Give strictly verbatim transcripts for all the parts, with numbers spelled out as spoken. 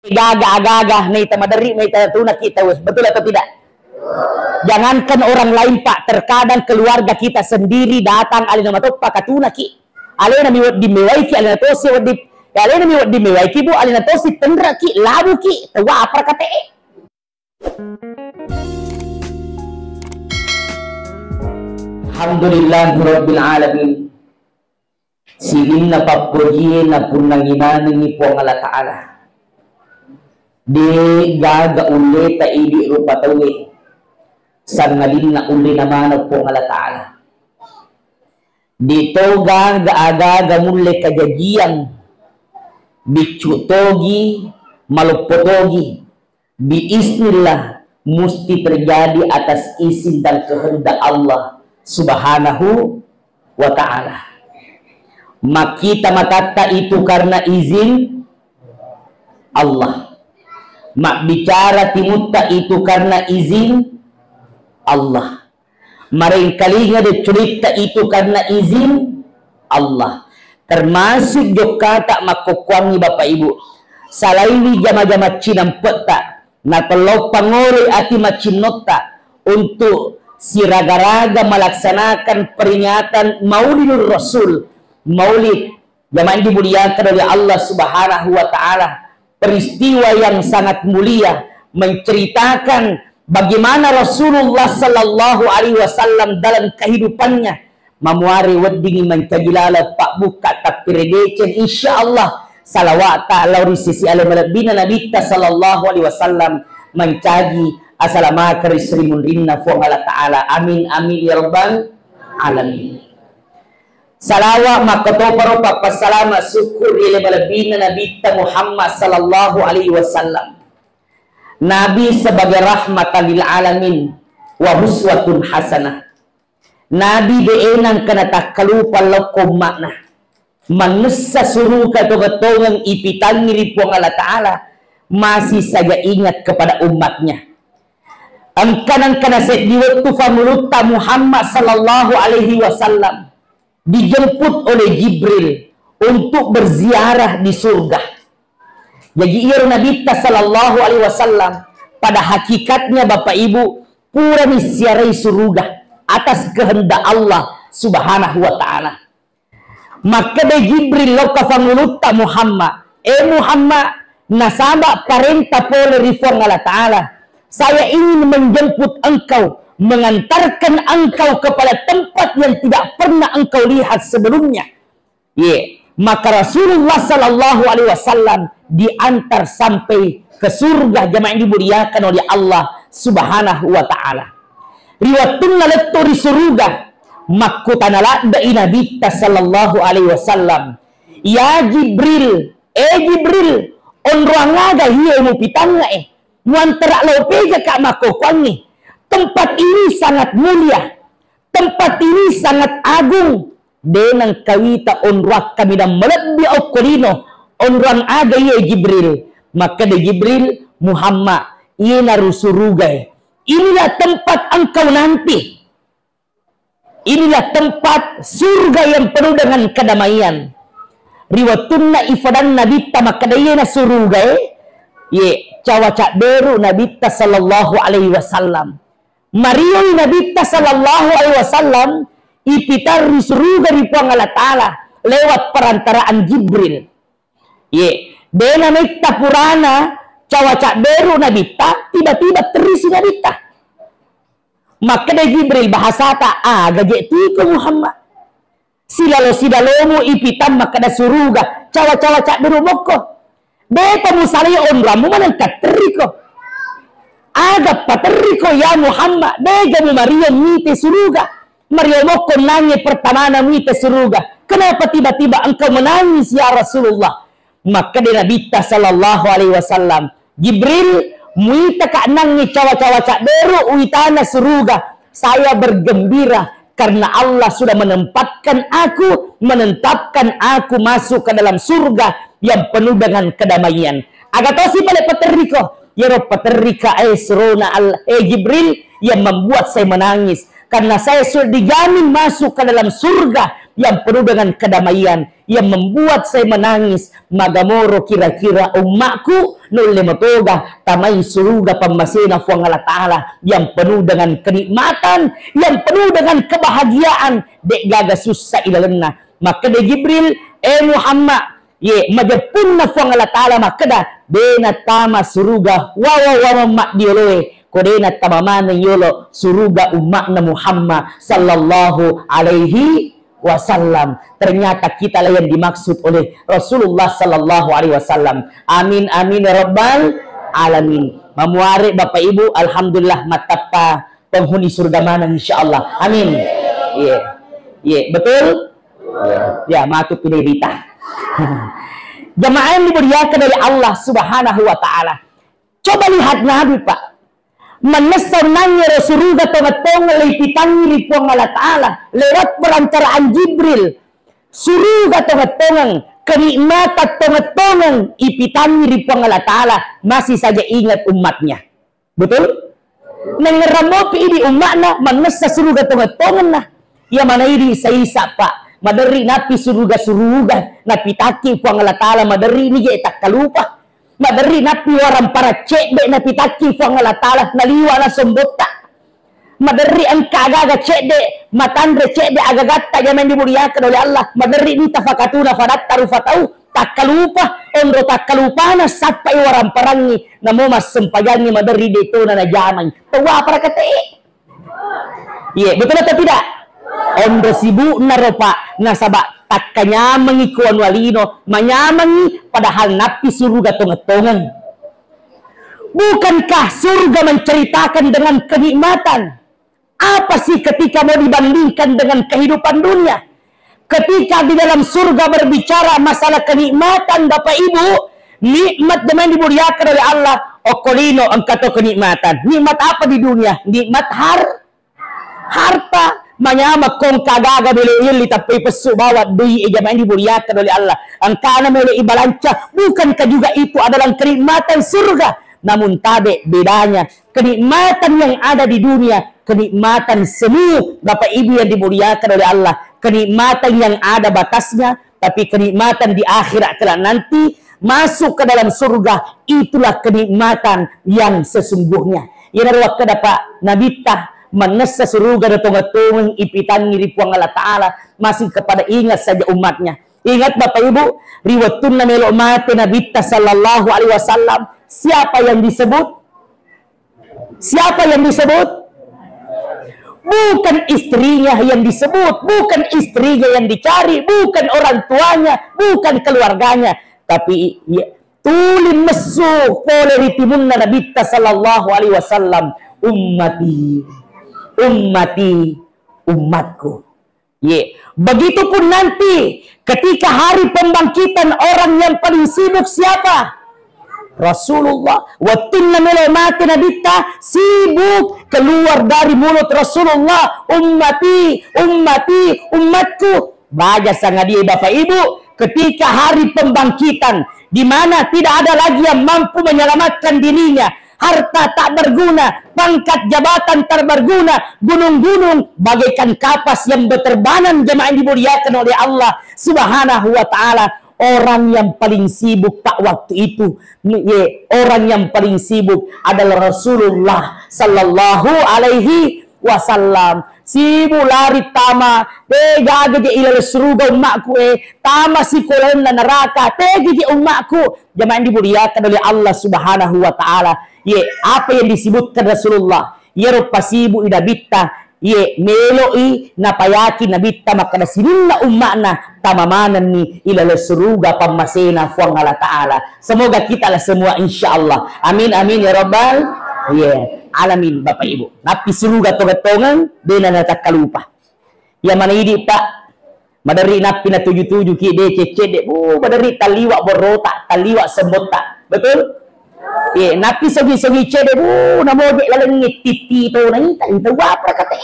Gaga agaga naita maderri, naita tunaki tau. Betul atau tidak? Jangankan orang lain, Pak, terkadang keluarga kita sendiri datang alena matoppa katunaki. Alena mi wedding mewaiki, alena tosi wedding, ya, alena mi wedding mewaiki, Bu, alena tosi tenreki, labuki, tawwa apa kate'e. Alhamdulillahirabbil alamin. Sininna pappojie napunnangi manengngi Puang Allah Ta'ala. De gaga ulleta idi rupa tauwe, sangadinna ullena maneng Puang Allah Ta'ala. De to gaga agaga mulle kajajiang, biccu togi, maloppo togi, biiznillah musti terjadi atas izin dan kehendak Allah Subhanahu wa Ta'ala. Makkita matatta itu karena izin Allah. Mabbicara timutta itu karena izin Allah. Marengkalinga decculitta itu karena izin Allah. Termasuk jokkata makkokkoangngi Bapak Ibu. Salaini jama-jama cinampe'ta, natellau pangoloi ati macinnotta untuk siraga-raga melaksanakan peringatan Maulidur Rasul, Maulid, jamaah dimuliakan oleh Allah Subhanahu wa Ta'ala. Peristiwa yang sangat mulia, menceritakan bagaimana Rasulullah Sallallahu Alaihi Wasallam dalam kehidupannya, mamuare weddingi mancaji laleng pabbukka tappiredeceng, insya Allah salawa'ta lao ri sisi ale malebbina Nabitta Sallallahu Alaihi Wasallam mancaji asalamaka ri sri munrinna Fuang Allah Ta'ala. Amin, amin, ya rabbal alamin. Salawa makkotoparo pappassalama sukku ri ale malebbina Nabitta Muhammad Sallallahu Alaihi Wasallam. Nabi sebagai rahmatan lil alamin wa uswatun hasanah. Nabi de enang kena takkalupa lokko umma'na. Mannessa suruka tongeng-tongeng ipitangi ri Puang Allah Ta'ala, masih saja ingat kepada umatnya. Engka nengka naseddi wettu Fangulutta Muhammad Sallallahu Alaihi Wasallam dijemput oleh Jibril untuk berziarah di surga. Jaji iyaro Nabitta Sallallahu Alaihi Wasallam pada hakikatnya, Bapak Ibu, purani siarai suruga atas kehendak Allah Subhanahu wa Ta'ala. Makkeda Jibril lao ka Fangulutta Muhammad, "Eh Muhammad, nasaba parenta pole ri Fuang Allah Ta'ala, saya ingin menjemput engkau, mengantarkan engkau kepada tempat yang tidak pernah engkau lihat sebelumnya." Ye, maka Rasulullah Sallallahu Alaihi Wasallam diantar sampai ke surga, jamaah yang dimuliakan oleh Allah Subhanahu wa Ta'ala. Ri wettunna lettu ri suruga, makkutana ladde'i Nabitta Sallallahu Alaihi Wasallam, "Ya Jibril, eh Jibril, onroang aga iye mupitangnga e? Muantara lao pejaka makkokkoangngi? Tempat ini sangat mulia, tempat ini sangat agung. De nengka wita onroang kaminang malebbi okko lino. Onroang aga iye Jibril?" Makkeda Jibril, "Muhammad, iyenaru suruga e. Inilah tempat engkau nanti. Inilah tempat surga yang penuh dengan kedamaian." Ri wettunna ifadanna Nabitta makkeda iyena suruga e, ye, cawa cabberu Nabitta Sallallahu Alaihi Wasallam. Marioi Nabitta Sallallahu Alaihi Wasallam ipitarri suruga ri Puang Allah Ta'ala lewat perantaraan Jibril. Ye, dena metta purana cawa cabberu Nabitta, tiba-tiba terisi Nabitta. Makkeda Jibril, "Bahasata aga je tiko Muhammad? Silalo sidalomu ipitang makkeda suruga, cawa-cawa cabberu mokko. Depa musalai onroammu maneng katterriko. Aga paterriko ya Muhammad, dega mumario mite suruga. Mario mokko nangnge pertamana mite suruga. Kenapa tiba-tiba engkau menangis ya Rasulullah?" Makkeda Nabitta Sallallahu Alaihi Wasallam, "Jibril, muitaka nangnge cawa-cawa cabberu uitana suruga. Saya bergembira karena Allah sudah menempatkan aku, menetapkan aku masuk ke dalam surga yang penuh dengan kedamaian." Aga tosi pale paterriko? Yero paterrika, eh, surona Al-, eh, Jibril, yang membuat saya menangis. Karena saya sudah dijamin masuk ke dalam surga yang penuh dengan kedamaian, yang membuat saya menangis. Magamoro kira-kira ummakku, nulle matoga tamai suruga pammasena Fuang Allah Ta'ala yang penuh dengan kenikmatan, yang penuh dengan kebahagiaan, de'gaga sussa ilalenna. Makkeda Jibril, "Eh Muhammad, ye, majeppunna Fuang Allah Ta'ala makkeda, de nattama suruga wawa-wawa maddioloe, ko de nattama maneng yolo suruga ummakna Muhammad sallallahu alaihi wasallam." Ternyata kitalah yang dimaksud oleh Rasulullah sallallahu alaihi wasallam. Amin, amin ya rabbal alamin. Mamuare Bapak Ibu, alhamdulillah, mattappa penghuni surga maneng, insyaallah. Amin. Iya. Iya, betul? Ya, matu pinirita. Jamaah yang dimuliakan oleh Allah Subhanahu wa Ta'ala. Coba lihat Nabi, Pak. Mannessa onnangngero suruga tongeng-tongeng leipitangngi ri Puang Allah Ta'ala lewat perantaraan Jibril. Suruga tongeng-tongeng, kenikmatan tongeng-tongeng ipitangngi ri Puang Allah Ta'ala, masih saja ingat umatnya. Betul? Nengngerang mopi idi umma'na mannessa suruga tongeng-tongenna. Iya mana idi isa-isa, Pak. Maderri nappi suruga-suruga, napitakki Puang Allah Ta'ala, maderri ni je takkalupa. Maderri nappi warampara cedde, napitakki Puang Allah Ta'ala, naliwa na sombotta. Maderri engka aga-aga cedde, matanre cedde agagatta, jamaah dimuliakan oleh Allah. Maderri ni tafakatuna fadatta rufa tau. Takkalupa, onro takkalupana sappai waramparangngi, namo massempajangngi maderri detona najamai. Tawwa para kate. Iya, betul atau tidak? Onro sibukna ro, Pak, nasaba takkanyamengngi ko anu alino, manyamengngi padahal nappi suruga tongeng-tongeng. Bukankah surga menceritakan dengan kenikmatan? Apa sih ketika mau dibandingkan dengan kehidupan dunia? Ketika di dalam surga berbicara masalah kenikmatan, Bapak Ibu, nikmat, jemaah yang dimuliakan oleh Allah, okkolino engka to kenikmatan. Nikmat apa di dunia? Nikmat har-, harta. Manyameng ko engka aga-aga belo yelli tappai pessu bawang dui, eh, jemaah yang dimuliakan oleh Allah. Engkana melo ibalanca, bukankah juga itu adalah kenikmatan surga? Namun tabe bedanya kenikmatan yang ada di dunia, kenikmatan semu, Bapak Ibu yang dimuliakan oleh Allah, kenikmatan yang ada batasnya, tapi kenikmatan di akhirat kelak nanti, masuk ke dalam surga, itulah kenikmatan yang sesungguhnya. Iyanaro wakkeda, Pak, Nabitta mannessa suruga na tongeng-tongeng ipitangngi ri Puang Allah Ta'ala, masih kepada ingat saja umatnya. Ingat Bapak Ibu, ri wettunna melo mate Nabitta sallallahu alaihi wasallam, siapa yang disebut? Siapa yang disebut? Bukan istrinya yang disebut, bukan istrinya yang dicari, bukan orang tuanya, bukan keluarganya, tapi ya, tuli messu pole ri timunna Nabitta sallallahu alaihi wasallam, "Ummati, ummati, umatku." Ye. Begitupun nanti ketika hari pembangkitan, orang yang paling sibuk siapa? Rasulullah. Wettunna melo mate Nabitta, sibuk keluar dari mulut Rasulullah, "Ummati, ummati, umatku." Baja sangadie Bapak Ibu, ketika hari pembangkitan, di mana tidak ada lagi yang mampu menyelamatkan dirinya, harta tak berguna, pangkat jabatan tak berguna, gunung-gunung bagaikan kapas yang berterbangan, jemaah yang dimuliakan oleh Allah Subhanahu wa Ta'ala. Orang yang paling sibuk, Pak, waktu itu, ye, orang yang paling sibuk adalah Rasulullah sallallahu alaihi wasallam. Sibuk lari tama, tega aja je ilaleng suruga ummakku, eh, tama sikolenna neraka, tega je ummakku. Jemaah yang dimuliakan oleh Allah Subhanahu wa Ta'ala. Ye, apa yang disebutkan Rasulullah? Yero pasibu'i Nabitta, ye, melo'i napayaki Nabitta makkeda sininna umma'na tama manenni ilaleng suruga pammasena Fuang Allah Ta'ala. Semoga kita lah semua, insya Allah. Amin, amin, ya rabbal, ye, alamin, Bapak Ibu. Nappi suruga tongeng-tongeng, dena natakkalupa. Iya mana idi, Pak? Maderri nappi natuju-tuju ki, de cedde-cedde. Bu, maderri talliwa borrota, talliwa sembotta. Betul? Ye, nappi sogi-sogi cedde, bu, namoje lalengnge titti to naita, ita wapra kate.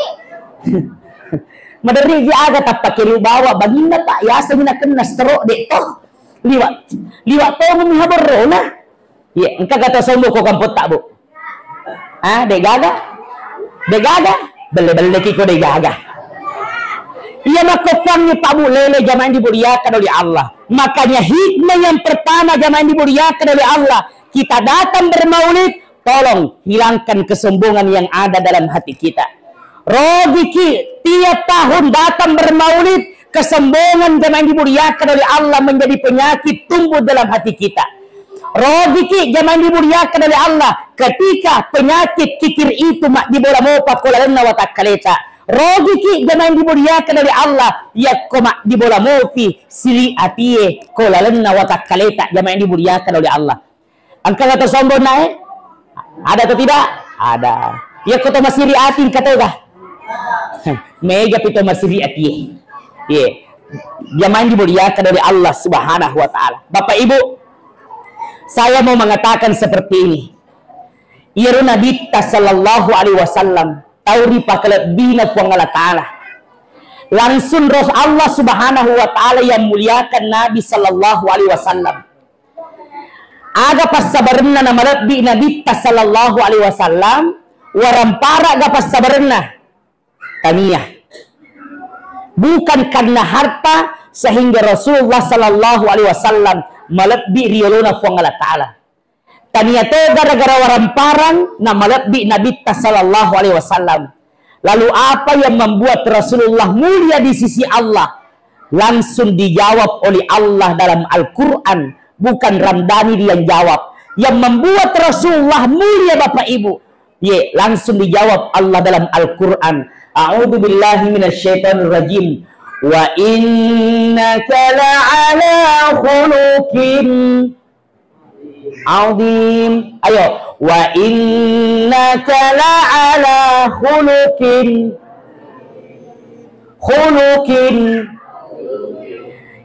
Maderri ji aga tappakelu bawa baginna, Pak, yaseng nakenna stroke de to. Liwa, liwa to miha borrona. Ye, engka kata sombong ko kampotta, Bu. Ah, de gaga? De gaga? Belle-belleki ko degaga. Iya makkokkuangngi Pak Bu lele jamaah yang dimuliakan oleh Allah. Makanya hikmah yang pertama jamaah yang dimuliakan oleh Allah, kita datang bermaulid, tolong hilangkan kesombongan yang ada dalam hati kita. Rogiki tiap tahun datang bermaulid, kesombongan jamaah yang dimuliakan oleh Allah menjadi penyakit tumbuh dalam hati kita. Rogiki jamaah yang dimuliakan oleh Allah, ketika penyakit kikir itu maddibola mopa ko lalenna watakkaleta. Rogiki jamaah yang dimuliakan oleh Allah, yakko maddibola mopi sili atie ko lalenna watakkaleta jamaah yang dimuliakan oleh Allah. Engka to sombong nae? Ada atau tidak? Ada. Yakko to masiri ati engka toga? Mega pi to masiri atie. Iya. Jamaah yang dimuliakan oleh Allah Subhanahu wa Ta'ala. Bapak Ibu, saya mau mengatakan seperti ini. Iyaro Nabitta sallallahu alaihi wasallam tau ripakalebbina Puang Allah Ta'ala. Langsung roh Allah Subhanahu wa Ta'ala yang muliakan Nabi sallallahu alaihi wasallam. Aga passabarenna namalebbi Nabitta sallallahu alaihi wasallam, warampara ga passabarenna? Tania. Bukan karena harta sehingga Rasulullah sallallahu alaihi wasallam malebbi ri yolona Puang Allah Ta'ala. Tania to gara-gara waramparang namalebbi Nabitta sallallahu alaihi wasallam. Lalu apa yang membuat Rasulullah mulia di sisi Allah? Langsung dijawab oleh Allah dalam Al-Quran. Bukan Ramdhani yang jawab. Yang membuat Rasulullah mulia, Bapak Ibu, ye, langsung dijawab Allah dalam Al-Quran. A'udzu billahi minasyaitonir rajim. Wa innaka la'ala khuluqin azim. Ayo, wa innaka la'ala khuluqin, khuluqin.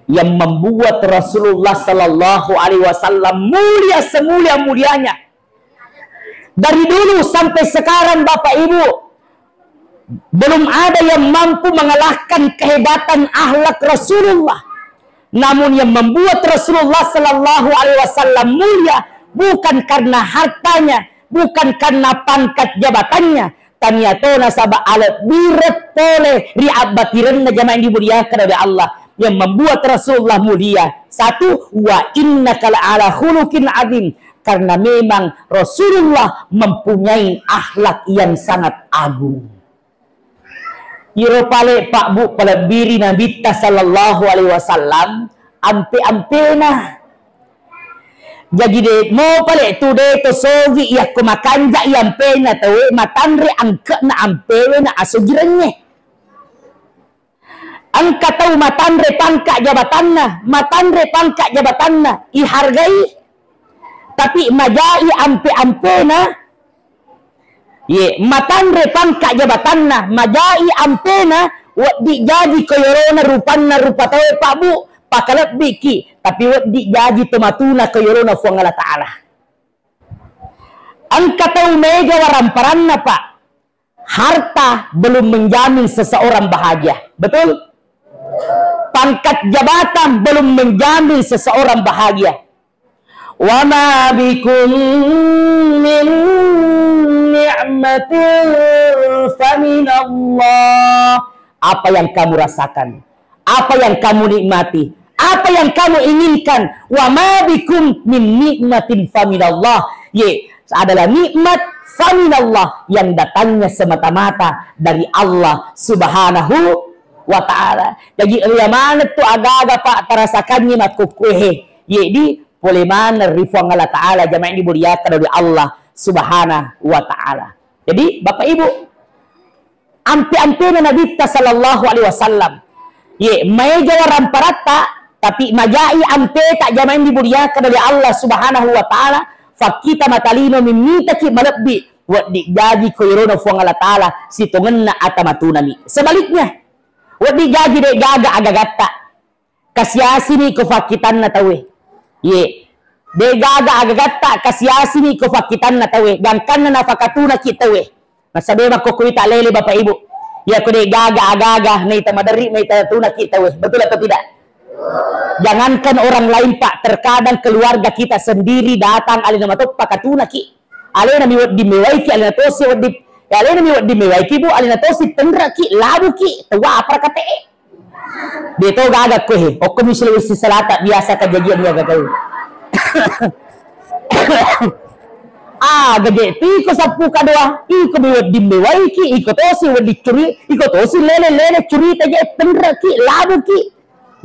Yang membuat Rasulullah sallallahu alaihi wasallam mulia semulia-mulianya. Dari dulu sampai sekarang, Bapak Ibu, belum ada yang mampu mengalahkan kehebatan akhlak Rasulullah. Namun yang membuat Rasulullah sallallahu alaihi wasallam mulia bukan karena hartanya, bukan karena pangkat jabatannya, tania to nasaba alebbireng pole ri abbatirenna jamaah yang dimuliakan oleh Allah. Yang membuat Rasulullah mulia, satu, wa innaka la'ala khuluqin azim, karena memang Rasulullah mempunyai akhlak yang sangat agung. Iro pale Pak Bu palebbiri Nabitta sallallahu alaihi wasallam, ampe-ampena. Jaji de mo pale tu de to sogi yakko makanja i ampena taue, matanre angke'na ampewe na asogirengnge. Engka tau matanre pangka jabatanna, matanre pangka jabatanna, ihargai, tapi majai ampe-ampena. Ye, matanre pangka jabatanna, majai ampena, wedding jaji ko yolona rupanna rupa tau, Pak Bu, pakalebbiki, tapi wedding jaji tomatuna ko yolona Puang Allah Ta'ala. Engka tau mega waramparanna, Pak. Harta belum menjamin seseorang bahagia. Betul? Pangkat jabatan belum menjamin seseorang bahagia. Wa ma bikum min ni'matin faminallah. Apa yang kamu rasakan, apa yang kamu nikmati, apa yang kamu inginkan, wa ma bikum min nikmatin faminallah. Ye, adalah nikmat faminallah yang datangnya semata-mata dari Allah Subhanahu wa Ta'ala. Jadi, iya maneng tu agaga, Pak, tarasakangngi makkukkuehe. Ye, di pole maneng ri Puang Allah Ta'ala, jamaah yang dimuliakan oleh Allah Subhanahu wa Ta'ala. Jadi, Bapak Ibu, ampe-ampena Nabitta sallallahu alaihi wasallam. Ye, maega waramparatta, tapi majai ampeta, jamaah yang dimuliakan oleh Allah Subhanahu wa Ta'ala, fakkita matalino mimmitaki malebbi, wedding jaji ko irona Puang Allah Ta'ala sitongenna ata matunami. Sebaliknya, wedding jaji de gaga agagatta. Kasiasini ko fakkitanna tauwe. Ye. De gaga agagatta kasiasini ko fakkitanna tauwe. Gangkanna nafakatunaki tauwe. Nasaba makkokkoita lele Bapak Ibu. Iya ko de gaga agaga naita maderri naita tunaki tauwe. Betul atau tidak? Jangankan orang lain, Pak, terkadang keluarga kita sendiri datang alena matoppa katunaki. Alena mi wedding mewaiki, alena tosi wedding Ya, alena mi wedding mewaiki, Bu, alena tosi tenreki, labuki, tawwa apa rakate. De to gaga ko he, okko mi Sulawesi Selatan biasa kajajian ya gaga. Ah, gaje tiko sappu kadoa, iko mi wedding mewaiki, iko tosi wedding curi, iko tosi lele-lele curita je tenreki, labuki.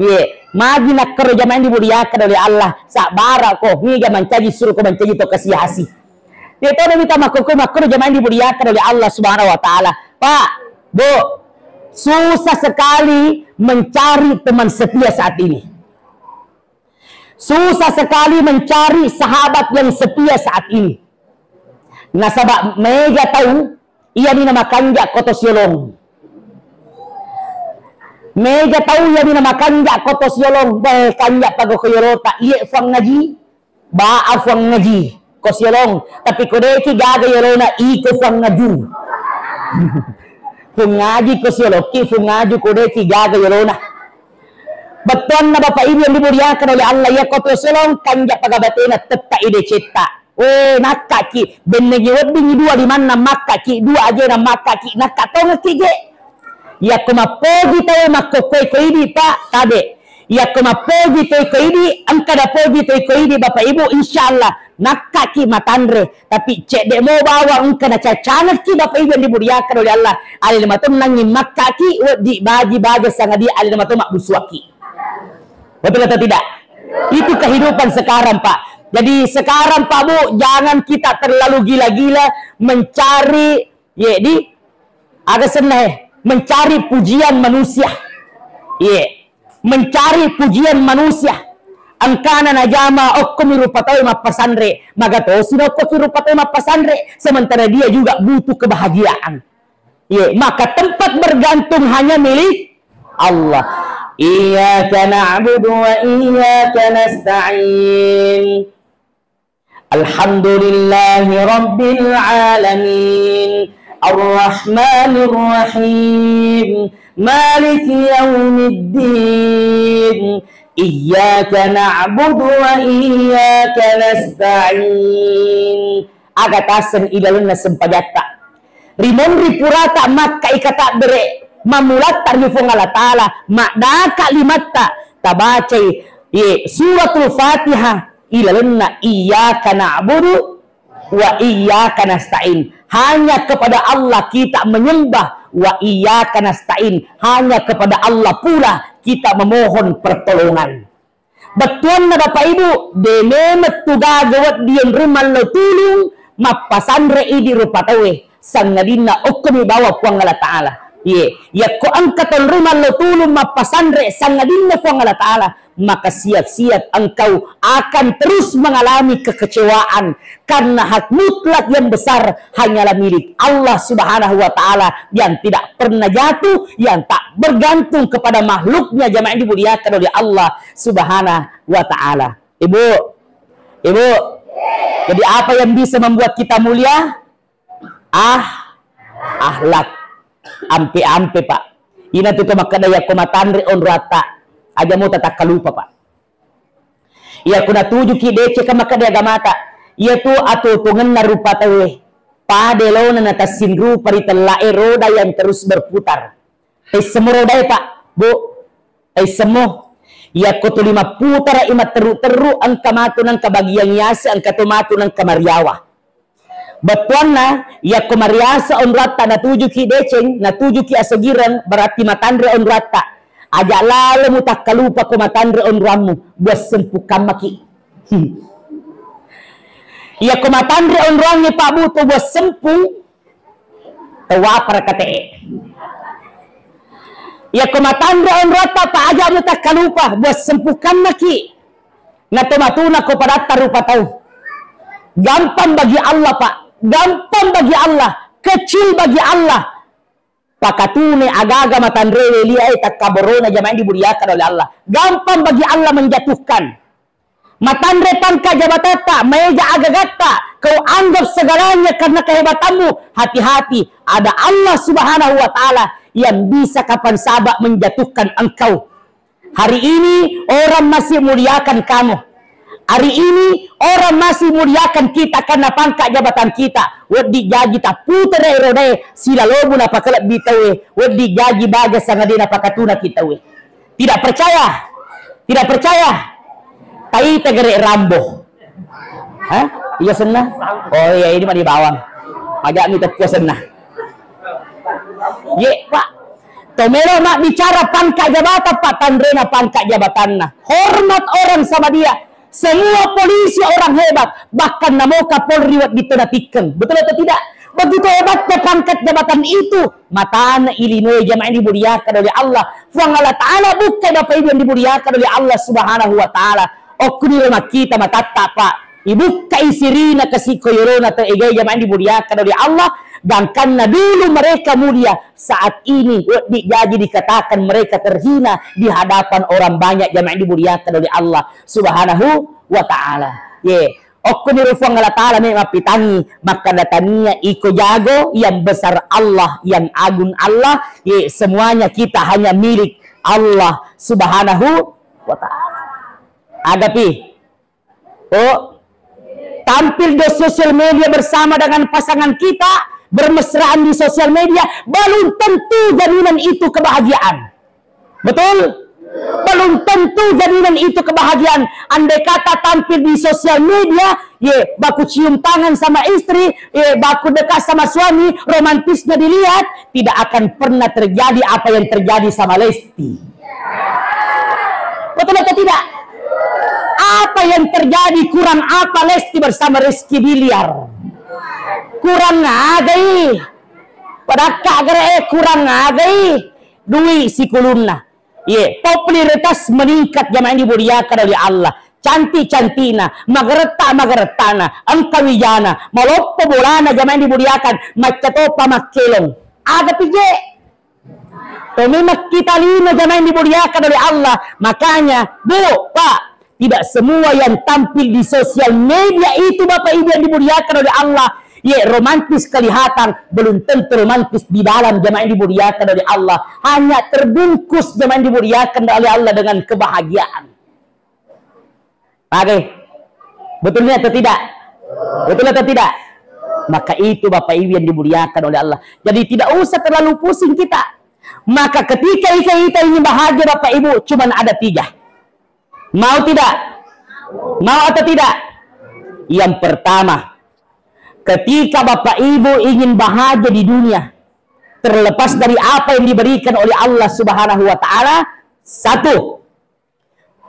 Ye, magi nakkoro jamaah dimuliakan oleh Allah, sabbara ko, niga mancaji suruh ko mancaji to kasiasi. Ye, to mita makkoko makkoro jamaah dimuliakan oleh Allah Subhanahu wa Ta'ala. Pak, Bu, susah sekali mencari teman setia saat ini. Susah sekali mencari sahabat yang setia saat ini. Nasaba mega tau iyani namakanja ko to siolong. Mega tau iyani namakanja ko to siolong. Beh, kanja pago ko yolota. Iye fuang ngaji. Ba a fuang ngaji. Ko siolong. Tapi ko deki gaga yolona iko fuang ngaju. Fuang ngaji ko siolokki, fuang ngaju ko deki gaga yolona. Bettuanna Bapak Ibu yang dimuliakan oleh Allah, iya ko to siolong kanja paga batena tetta ide cetta. We, nakkaki, bennengi weddingi dua limanna makkaki, dua ajena makkaki, nakka tongekki je. Yakko mappogi tau makkokkoe ko idi, Pak, tabe. Yakko mappogi toi ko idi, engka napogi toi ko idi, Bapak Ibu, insyaallah nakkaki matanre. Tapi cedde mo bawang engka nacacangekki, Bapak Ibu yang dimuliakan oleh Allah. Alena mato nangngi makkaki, weddi baji baja sangadia alena mato mabbusuakki. Betul atau tidak? Itu kehidupan sekarang, Pak. Jadi sekarang, Pak, Bu, jangan kita terlalu gila-gila mencari, ye, di, aga senna, eh, mencari pujian manusia. Ye, mencari pujian manusia. Engkana najama okkomi rupa tau mappasanre, maga tosi na okkoki rupa tau mappasanre, sementara dia juga butuh kebahagiaan. Iya, maka tempat bergantung hanya milik Allah. Iyyaka na'budu wa iyyaka nasta'in. Alhamdulillahi rabbil alamin. Arrahmanir rahim. Maliki yaumiddin. Iyyaka na'budu wa iyyaka nasta'in. Aga taseng ilalenna sempajatta. Rimonri purata makkai katabbere mammulatta ri Puang Allah Ta'ala, maddaka limatta, tabacai, ye, Suratul Fatihah, ilalenna iyyaka na'budu wa iyyaka nasta'in. Hanya kepada Allah kita menyembah, wa iyyaka nasta'in. Hanya kepada Allah pula kita memohon pertolongan. Bettuanna Bapak Ibu, de memeng tu gaga wedding yenrung mallo tulung mappasanre idi rupa tauwe, sangadinna okkomi bawa Puang Allah Ta'ala. Ye, yakko engka tonrung mallo tulung mappasanre sangadinna Puang Allah Ta'ala, maka siap-siap engkau akan terus mengalami kekecewaan, karena hak mutlak yang besar hanyalah milik Allah Subhanahu wa Ta'ala yang tidak pernah jatuh, yang tak bergantung kepada makhluknya, jamaah yang dimuliakan oleh Allah Subhanahu wa Ta'ala. Ibu, Ibu, jadi apa yang bisa membuat kita mulia? Ah, akhlak. Ampe-ampe, Pak. Ina tu to makkeda yakko matanre onroatta, aja mo tatakkalupa, Pak. Iya, ko natujuki deceng ka makkeda agamata, iya tu atuo-tuongenna rupa tauwe. Pada elona natassinrupa ri tellae roda yang terus berputar. Taissemo rodae, Pak, Bu. Taissemo. Yakko tuli mapputara i matteru-teru, engka matu nengka bagiang yase, engka to matu nengka mariawa. Bettuanna, yakko mariase onroatta natujuki deceng, natujuki asegireng, berarti matanre onroatta. Aja lalo mutakkalupa ko matanre onroammu, buassempung kammaki. Hmm. Yakko matanre onroangnge, Pak, Bu, to buassempung, tawapara kate'e. Yakko matanre onroatta, Pak, aja mutakkalupa, buassempung kammaki. Natomatuna ko padatta rupa tau. Gampang bagi Allah, Pak. Gampang bagi Allah. Kecil bagi Allah. Pakatune agaga matanrewe liae takkaborona, jamaah dimuliakan oleh Allah. Gampang bagi Allah menjatuhkan. Matanre pangka jabatatta, maega agagatta, kau anggap segalanya karena kehebatanmu. Hati-hati, ada Allah Subhanahu wa Ta'ala yang bisa kapan sabak menjatuhkan engkau. Hari ini orang masih muliakan kamu. Hari ini orang masih muliakan kita karena pangkat jabatan kita. Wedding jaji tapputere rodae silalomu napakalebbi tauwe. Wedding jaji baga sangadina pakatunaki tauwe. Tidak percaya? Tidak percaya? Taita gere Rambo. Hah? Iya senna? Oh iya, ini mani bawang. Majami teppu senna. Ye, Pak. Tomelo mabbicara pangkat jabatan, Pak, tanrena pangkat jabatanna. Hormat orang sama dia. Semua polisi orang hebat, bahkan namo Kapolri wedding tona tikkeng. Betul atau tidak? Begitu hebatnya pangkat jabatan itu, matana ilinoe jamaah yang dimuliakan oleh Allah. Puang Allah Ta'ala bukkai Bapak Ibu yang dimuliakan oleh Allah Subhanahu wa Ta'ala. Okkuniro makkita matatta, Pak. Ibukkai sirina kasi ko yorona to egai jamaah yang dimuliakan oleh Allah. Gangkanna dulu mereka mulia, saat ini wedding jaji dikatakan mereka terhina di hadapan orang banyak jamaah yang dimuliakan oleh Allah Subhanahu wa Ta'ala. Ye, okkoniro Puang Allah Ta'ala me mappitangngi, makkada tania iko jago, yang besar Allah, yang agung Allah, ye, semuanya kita hanya milik Allah Subhanahu wa Ta'ala. Adapi, oh, tampil di sosial media bersama dengan pasangan kita, bermesraan di sosial media, belum tentu jaminan itu kebahagiaan. Betul? Belum tentu jaminan itu kebahagiaan. Andai kata tampil di sosial media, ye, baku cium tangan sama istri, ye, baku dekat sama suami, romantisnya dilihat, tidak akan pernah terjadi apa yang terjadi sama Lesti. Betul atau tidak? Apa yang terjadi, kurang apa Lesti bersama Rizky Biliar? Kurang agai. Padakka gere, eh, kurang agai. Dui sikulunna. Ye, popularitas meningkat jamaah yang dimuliakan oleh Allah. Cantik-cantikna, mageretta-magerettana, engka wijana, maloppo bolana jamaah yang dimuliakan, macca topa makkelong. Aga pije? Tomi makkita lino jamaah yang dimuliakan oleh Allah. Makanya, Bu, Pak, tidak semua yang tampil di sosial media itu, Bapak Ibu yang dimuliakan oleh Allah, ye, romantis kelihatan, belum tentu romantis di dalam jamaah yang dimuliakan oleh Allah. Hanya terbungkus jamaah yang dimuliakan oleh Allah dengan kebahagiaan. Oke. Betul ini atau tidak? Betul atau tidak? Maka itu Bapak Ibu yang dimuliakan oleh Allah. Jadi tidak usah terlalu pusing kita. Maka ketika kita, kita ingin bahagia Bapak Ibu, cuman ada tiga. Mau tidak? Mau atau tidak? Yang pertama, ketika Bapak Ibu ingin bahagia di dunia, terlepas dari apa yang diberikan oleh Allah Subhanahu wa Ta'ala, satu,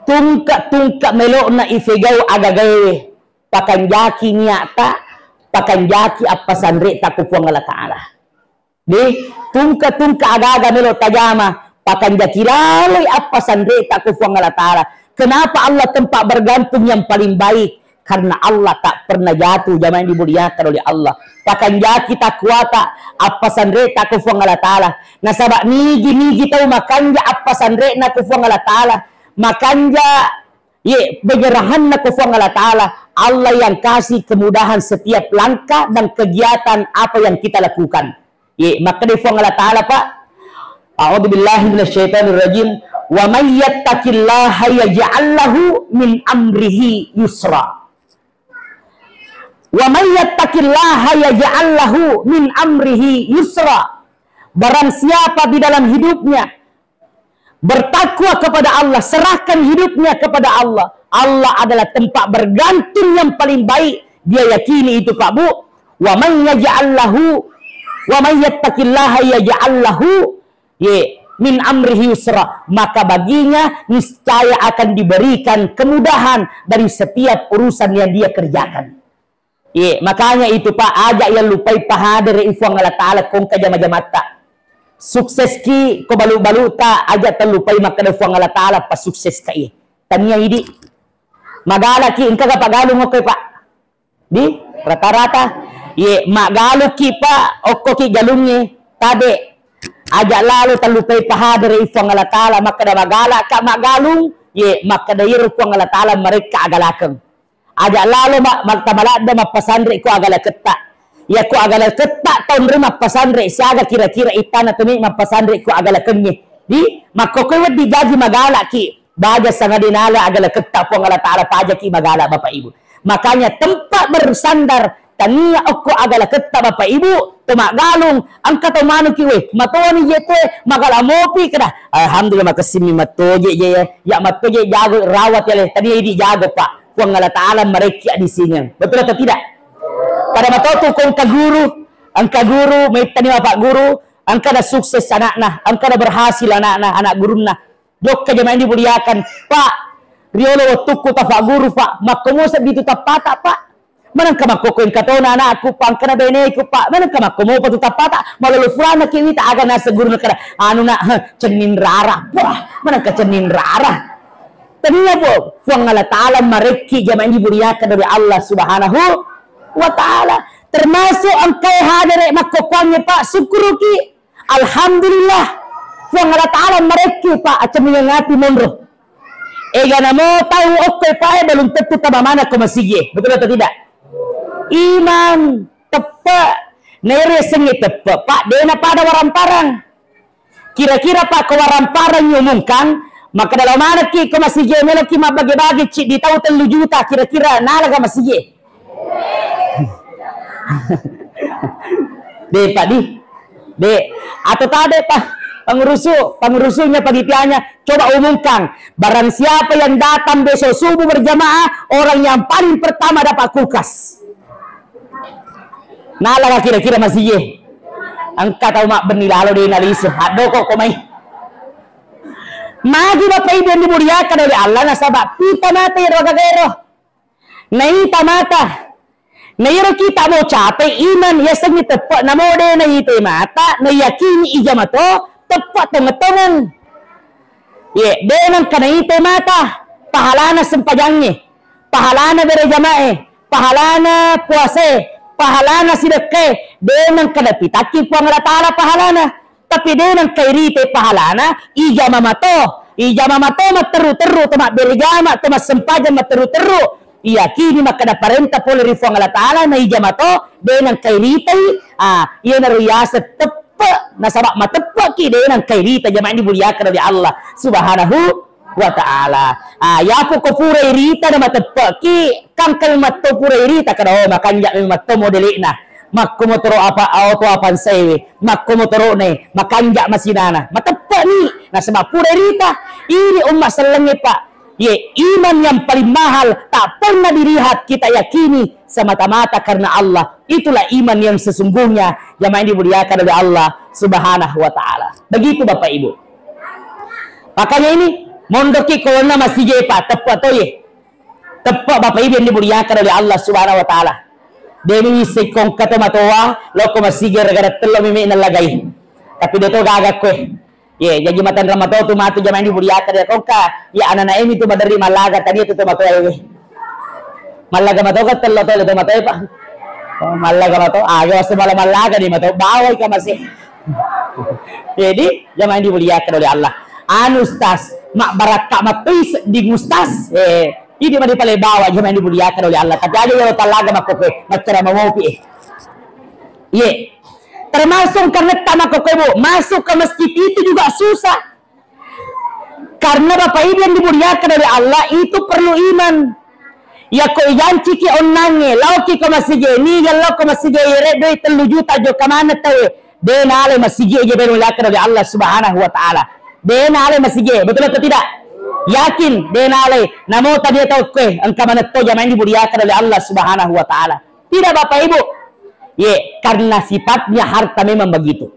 tungke-tungke melo'na ifegau agagaewe, pakanjaki nia'ta, pakanjaki appasanre'ta ku Puang Allah Ta'ala. Di, tungke-tungke aga-aga melo tajama, pakanjaki laloi appasanre'ta ku Puang Allah Ta'ala. Kenapa Allah tempat bergantung yang paling baik? Karena Allah tak pernah jatuh, jamaah yang dimuliakan oleh Allah. Pakanjaki takwata, appasanre'ta ku Puang Allah Ta'ala. Nasaba nigi-nigi tau makanja appasanre'na ku Puang Allah Ta'ala. Makanja, ye, penyerahanna ku Puang Allah Ta'ala. Allah yang kasih kemudahan setiap langkah dan kegiatan apa yang kita lakukan. Ye, makkeda Puang Allah Ta'ala, Pak, a'udzubillahi minasyaitonirrajim. "Wa may yattaqillaha yaj'al lahu min amrihi yusra. Wa may yattaqillaha yaj'al lahu min amrihi yusra." Barang siapa di dalam hidupnya bertakwa kepada Allah, serahkan hidupnya kepada Allah. Allah adalah tempat bergantung yang paling baik. Dia yakini itu, Pak, Bu. "Wa man yaj'al lahu, wa man yattaqillaha yaj'al lahu, ye, min amrihi yusra." Maka baginya niscaya akan diberikan kemudahan dari setiap urusan yang dia kerjakan. Ye, makanya itu, Pak, aja yang lupai pahadere Puang Allah Ta'ala kongka jama-jamatta. Sukseski ko balu-baluta, aja terlupai makkeda Puang Allah Ta'ala pa sukseska, ye. Tania idi. Magalaki, engka ga pagalung okko, Pak? Di rata-rata. Ye, magalukki, Pak, okkoki galungnge. Tabe. Aja lalo terlupai pahadere Puang Allah Ta'ala makkeda magalaka magalung, ye, makkeda iro Puang Allah Ta'ala marekka agalakeng. Aja lalo ma-, ma-, tamaladde mappasanre ko agalaketta. Iya ko agalaketta taunre mappasanre, siaga kira-kira ittana tumi mappasanre ko agalakengnge. Di, makkokoi wedding jaji magalaki. Baja sangadinala agalaketta Puang Allah Ta'ala pajaki magala Bapak Ibu. Makanya tempat bersandar tania okko agalaketta Bapak Ibu, to maggalung, engka to manuki we, matoni je tue, magala mopi keda. Alhamdulillah makessimi mattoje je ya, ya mattoje jago rawat ya le, tania idi jago Pak. Puang Allah Ta'ala marekki adisingeng. Betul atau tidak? Pada matotu ko engka guru, engka guru, maittani Bapak guru, engka na sukses anakna, engka na berhasil anakna, anak gurunna. Jokka jamaah dimuliakan, Pak, riolo wettukku tafagguru, Pak, makkomo seddi tu tappata, Pak. Manengka makkoko engka tona anakku, Pak, engkana beneku, Pak. Manengka makkomo pa tu tappata, malolo furana ki wita, aga naseng guru nakada, anu nak, heh, cenning rara. Wah, manengka cenning rara. Tania, Bu, Puang Allah Ta'ala marekki jamaah dimuliakan dari Allah Subhanahu wa Ta'ala. Termasuk engkai hadere makkokkoangnge, Pak, syukuruki. Alhamdulillah, Puang Allah Ta'ala marekki, Pak, acemmingeng ati monro. Ega namo tau okko, Pak, e, belum tentu tama mana ko masigi e. Betul atau tidak? Iman, teppe. Nairo yasengnge teppe, Pak, dena pada waramparang. Kira-kira, Pak, ko waramparang umumkan, maka dalam manekki ko masigi e meloki mabbage-bage ciddi tau tellu juta, kira-kira nalaga masigi e? De, Pak, di. De. Atau tade, Pak, pengurusu, pengurusunya, panitianya, coba umumkan, barang siapa yang datang besok subuh berjamaah, orang yang paling pertama dapat kulkas. Nalaga kira-kira masigi e? Engka tau mabbenni lalo de nalise, addoko ko mai. Magi Bapak Ibu yang dimuliakan oleh Allah, nasaba pita mata ero gagaero. Naita mata. Nairo kita mo capai iman, yasengngi teppe namo de naita mata, nayakini ija mato, teppe tongeng-tongeng. Ye, de nengka naita mata, pahalana sempajangnge, pahalana bere jamae, pahalana puasae, pahalana sidekkae, de nengka napitakki Puang Allah Ta'ala pahalana. Tapi de nengka irite pahalana, ijama mato, ijama mato matteru-teru, to mabbere jama, to massempajang matteru-teru. Iyakini makkeda parenta pole ri Puang Allah Ta'ala, na ijama to, de nengka iritei, ah, iyanaro yaseng teppe, nasaba mateppe'ki, de nengka irita jamaah dimuliakan oleh Allah Subhanahu wa Ta'ala. Ah, yapo ko pura irita na mateppe'ki, kangkang matto pura irita, kada, oh, makanja memang matto modele'na. Makko motoro apa, oto Avanza e, makko motoro'na e, makanja masinana. Mateppe'ni, nasaba pura irita. Ini umma sellengnge, Pak. Ye, iman yang paling mahal, tak pernah dilihat, kita yakini semata-mata karena Allah. Itulah iman yang sesungguhnya, jamaah yang dimuliakan oleh Allah Subhanahu wa Ta'ala. Begitu, Bapak Ibu. Makanya ini, mondoki kolonna masigi e, Pak, teppe toye. Teppe, Bapak Ibu yang dimuliakan oleh Allah Subhanahu wa Ta'ala. Demi sekongka to matoa, loko masigi e gara-gara tello meme nallagai. Tapi de to gaga koe. Ye, jaji matanra mato tu matu jamaah dimuliakan ya kongka. Ya, anak-anak ini tu maderri mallaga tadi tu, tu mato ewe. Mallaga mato ka tello tole tu mato e, Pak. Oh, mallaga mato. Ah, ya, wase mala mallaga ni mato. Bawai ka masih. Jadi, jamaah dimuliakan oleh Allah. Anu, Ustaz, mak barakka matoi sedding, Ustaz. Eh, ini mani pale bawa jamaah dimuliakan oleh Allah. Tapi aja ya tallaga makko koe, maccara mamopi, eh. Ye. Termasuk karena tamak kokoe, Bu, masuk ke masjid itu juga susah. Karena Bapak Ibu yang dimuliakan oleh Allah, itu perlu iman. Yako ijanciki onnangnge, laoki ko masigi e, niga lao ko masigi e, yere doi tellu juta jokka maneng tau e. De nale masigi e, je dimuliakan oleh Allah Subhanahu wa Ta'ala. De nale masigi e, betul atau tidak? Yakin, de nale. Namo tadi tau koe, engka manetto jamaah dimuliakan oleh Allah Subhanahu wa Ta'ala. Tidak, Bapak Ibu. Ye, karena sifatnya harta memang begitu.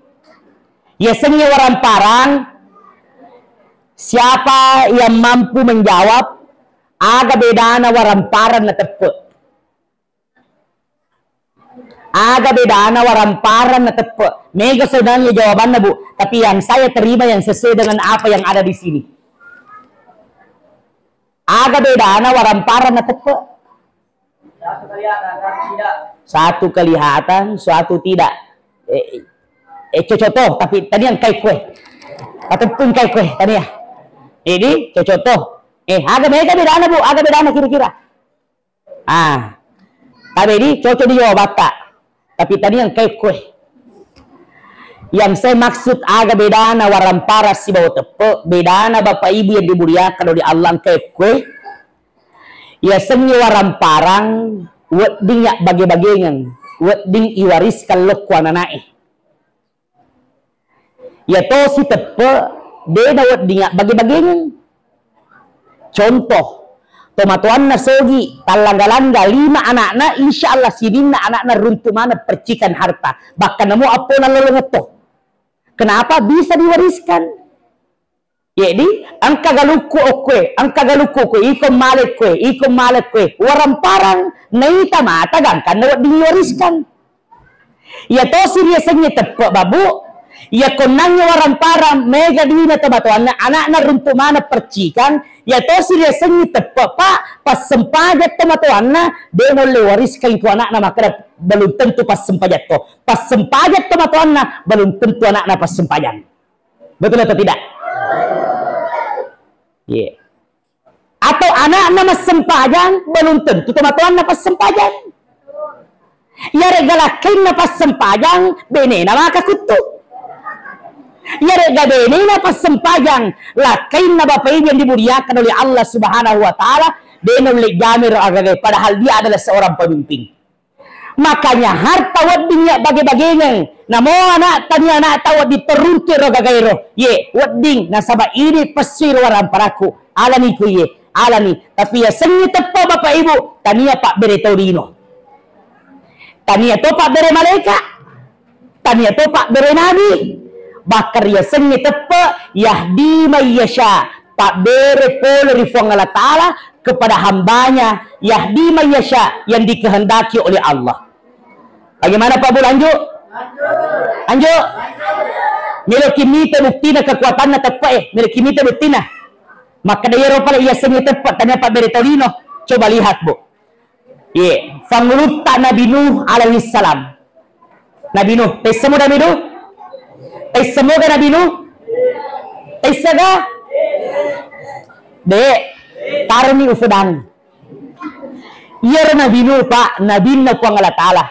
Yasengnge waramparang, siapa yang mampu menjawab, aga bedana waramparang na teppe? Aga bedana waramparang na teppe? Mega sebenarnya jawabannya, Bu, tapi yang saya terima yang sesuai dengan apa yang ada di sini. Aga bedana waramparang na teppe? Satu kelihatan, suatu tidak. Eh, eh, cocok toh, tapi tania engkai koe. Atau pun engkai koe, tania. Jadi, cocok toh. Eh, aga mega bedana, Bu? Aga bedana kira-kira? Ah, tapi ini cocok di Jawa Batak. Tapi tania engkai koe. Yang saya maksud aga bedana waramparang sibawa teppe, bedana Bapak Ibu yang dimuliakan oleh Allah engka kue. Yasengnge waramparang wedding ya bage-bagengeng, wedding iwariskan lokko ananae. Yatosi teppe de nawedding ya bage-bagengeng. Contoh, tomatoanna sogi, tallangga-langga lima anakna, insya Allah sininna anakna runtu maneng percikan harta. Bahkan namo appona lolongetto. Kenapa bisa diwariskan? Jadi, engka galukku okkue, engka galukku okkue, iko malekkue, iko malekkue, waramparang naita mata gangkanna wedding diwariskan. Iya tosi riasengnge teppe, Babu. Iya konnangnge waramparang mega duina tomatoanna, anakna runtu maneng percikan, iya tosi riasengnge teppe, Pak, passempajang tomatoanna, de naulle wariskan ko anakna makkeda belum tentu passempajang to. Passempajang tomatoanna, belum tentu anakna passempajang. Betul atau tidak? Iya. Atau anakna massempajang, belum tentu tomatoanna passempajang. Iyaregga lakkainna passempajang, benena maka kuttu. Iyaregga benena passempajang, lakkainna Bapak Ibu yang dimuliakan oleh Allah Subhanahu wa Ta'ala, de naulle jamiro agagae, padahal dia adalah seorang pemimpin. Makanya harta wedding ya bage-bagengeng. Namo anak tania anak tau wedding teruntu ero gagairo. Ye, wedding nasaba ini pessu iro waramparakku. Alani ku ye, alani. Tapi yasengnge teppe Bapak Ibu, tania pabbere tau lino. Tania to pabbere malaika. Tania to pabbere nabi. Bahkan yasengnge teppe, yahdi mayyasha, pabbere pole ri Fuang Allah Ta'ala kepada hambanya, yahdi mayyasha, yang dikehendaki oleh Allah. Bagaimana Pak Bu, lanjut? Lanjut. Meloki mita buktina kekuatanna teppe e, meloki mita buktina. Makkeda iyaro pale yasengnge teppe, tania pabbere tau lino. Coba lihat, Bu. Ye, fangulutta Nabi Nuh alaihi salam. Nabi Nuh, tessemo Nabi Nuh? Tessemoga Nabi Nuh? Tessaga? De, taroni ufudang. Iyaro Nabi Nuh, Pak, nabinna Puang Allah Ta'ala.